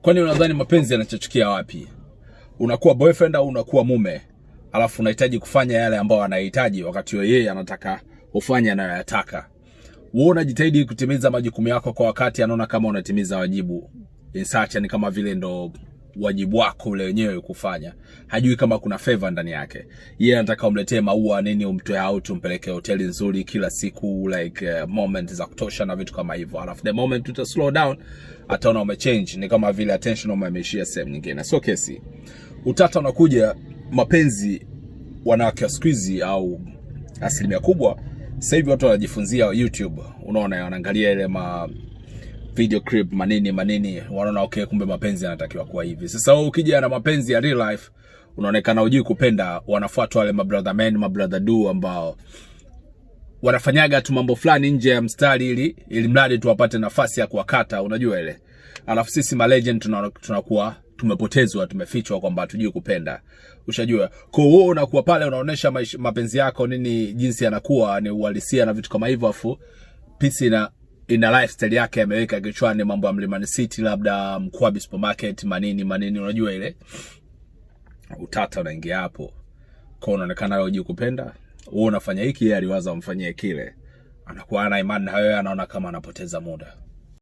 Kwani unadhani mapenzi yanachochukia wapi? Unakuwa boyfriend au unakuwa mume, alafu unahitaji kufanya yale ambayo anahitaji, wakati yeye anataka ufanye anayoyataka. Wewe unajitahidi kutimiza majukumu yako kwa wakati, anaona kama unatimiza wajibu in such, ni kama vile ndo wajibu wako ule wenyewe kufanya. Hajui kama kuna favor ndani yake. Yeye anataka umletee maua nini, umtoe out, umpeleke hoteli nzuri kila siku, like moment za kutosha na vitu kama hivyo. Alafu the moment uta slow down, ataona umechange, ni kama vile attention umehamishia sehemu nyingine. So kesi utata unakuja, mapenzi wanawake wa siku hizi au asilimia kubwa sasa hivi watu wanajifunzia YouTube, unaona, wanaangalia ile ma video clip manini manini, wanaona okay, kumbe mapenzi yanatakiwa kuwa hivi. Sasa wewe ukija na mapenzi ya real life unaonekana hujui kupenda. Wanafuatwa wale mabrother men, mabrother do ambao wanafanyaga tu mambo fulani nje ya mstari ili mradi tu wapate nafasi ya kuwakata, unajua ile. Alafu sisi ma legend tunakuwa tumepotezwa, tumefichwa kwamba hatujui kupenda, ushajua. Kwa hiyo wewe unakuwa pale unaonesha mapenzi yako nini, jinsi yanakuwa ni uhalisia na vitu kama hivyo, afu pisi ina lifestyle yake ameweka kichwani, mambo ya Mlimani City, labda Mkwabi supermarket, manini manini, unajua ile utata unaingia hapo. Kwa unaonekana wewe hujui kupenda, wewe unafanya hiki, yeye aliwaza umfanyie kile, anakuwa ana imani na wewe, anaona kama anapoteza muda.